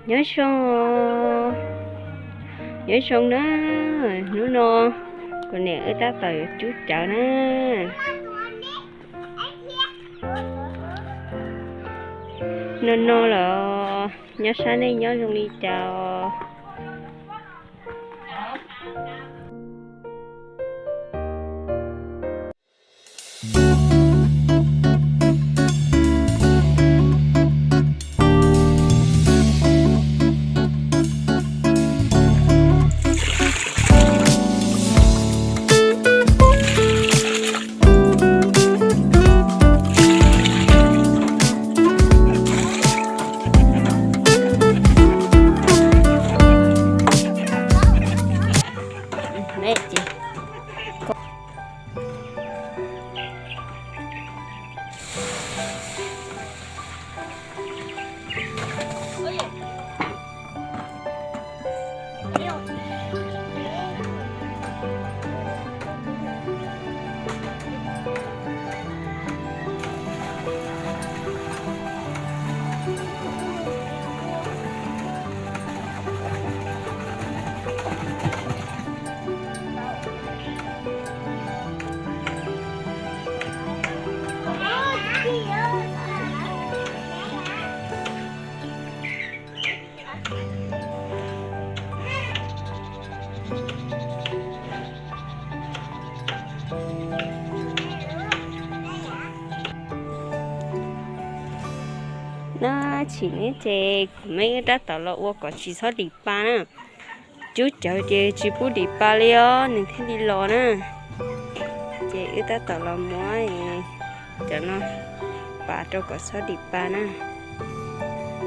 Nyob zoo, nyob zoo na, hnub no kuv niam wb tab tom yuav cub cawv na. No no lawm, nyob sab nej nyob zoo li cas? Na, chim ne ces kuv me wb tab tom los ua kom tsis txhob dim pa na. Cub cawv ces tsis pub dim pa li os, nws thiaj li los na. Ces wb tab tom los muab cov no pav rau kom txhob dim pa na.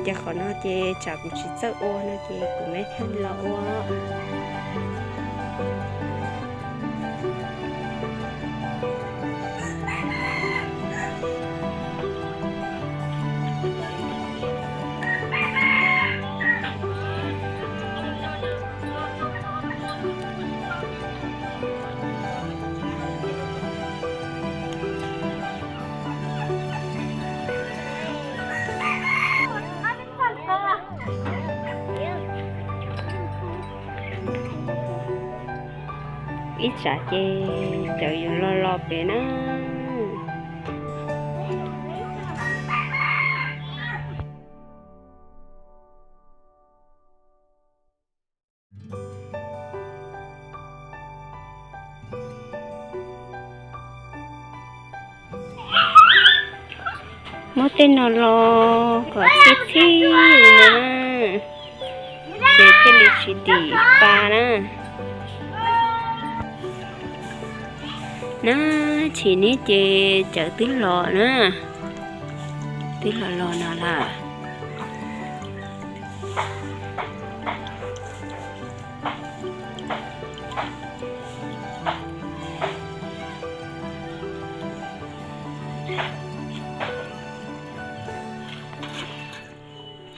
Ces qhov no ces tsam kuv tsis txawj ua no ces kuv me thiaj li los ua. Ib tsam ces cawv yuav los los pem na. Muab tej no los kom txhij txhij na, ces thiaj li tsis dim pa na. Na, chim ne ces cawv twb los na, twb los los no lawm.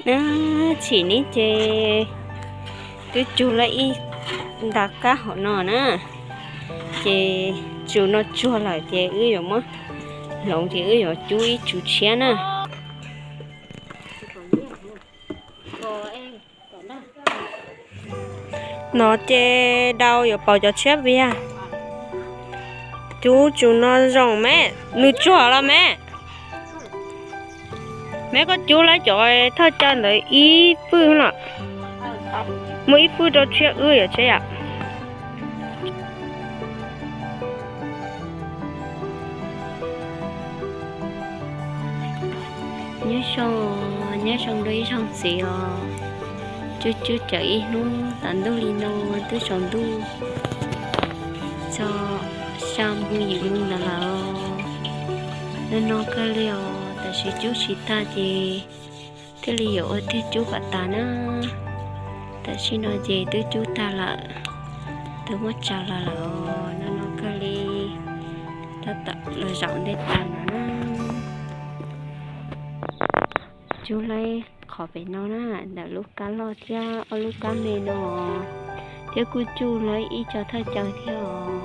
Na, chim ne ces twb cug lawm ib nta kab hauv no na, ces tsus no tsuag lawm ces wb yuav muab hloov ces wb yuav cub ib tsus tshiab na. No ces dau yuav pauv cov tshiab viag. Cub tsus no zoo me, nws tsuag los me. Me koj cub lawv cov thawj caw ntawd ib fwj no, muaj ib fwj rau tshiab wb yom tshiab yom. Nyob zoo, nyob zoo rau ib zaug ntxiv os. Cub cub cawv ib hnub tas ntuj li no twb tsaus ntuj txog xya moo yim moo ntawd lawm. No no kawg li os, tam sim cub tsis tag ces thiaj li yuav ua tiag cub kom tas na. Tam sim no ces twb cub tag lawm, twb muab tsaws los lawm, no no kawg li. Tab tom los zaum ntej tas no na. Cub lawm qhov pem no na, ntawm lub kab loj thiab ob lub kab me no, thiab kuj cub lawm ib co thawj caw thiab os.